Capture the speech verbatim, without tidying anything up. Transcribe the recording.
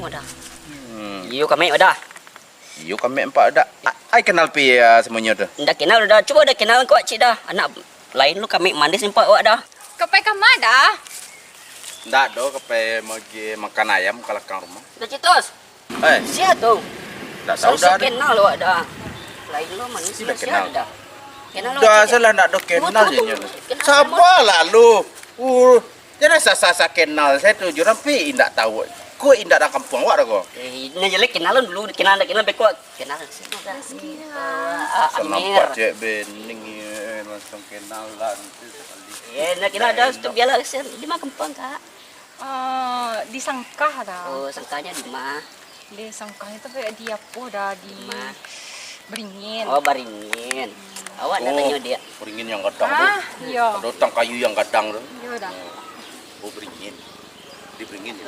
Dah. Hmm. Iyo, kamek dah. Iyo, kamek nampak dah. A-, ai kenal pi, ah, semuanya tu? Ndak kenal dah. Cubo dah kenal kok, cik dah. Anak lain lu kamek manis nampak awak dah. Kok pai kama dah? Ndak do, kok pai magi makan ayam ka lakang rumah. Dah, Citos. Eh. Sia tu? Ndak tahu dah. Kenal awak dah. Lain lu manis sia dah. Kenal dah, salah ndak do kenal je nyo. Sabalah lu. Uh, Jan sasa-sasa kenal, sayo tu jo urang pi indak tahu. Ko indak urang kampuang awak dah ko. Eh, nyo jelek kenalan dulu, kenal ndak kenal beko. Kenal. Ah, Amir. Nampak cewek bening, eh, langsung kenalan tu sekali. Eh, ndak kenal dah, tu bialah, di ma kampuang, Kak? Eh, di Sangkah dah. Oh, Sangkahnyo di ma? Di Sangkahnyo tu kayak di apo dah, di Beringin. Oh, Baringin. Awak nak tanyo dia. Beringin yang gadang tu. Ah, iyo. Ado batang kayu yang gadang tu. Iyo dah. Oh, Beringin. Di Beringin je.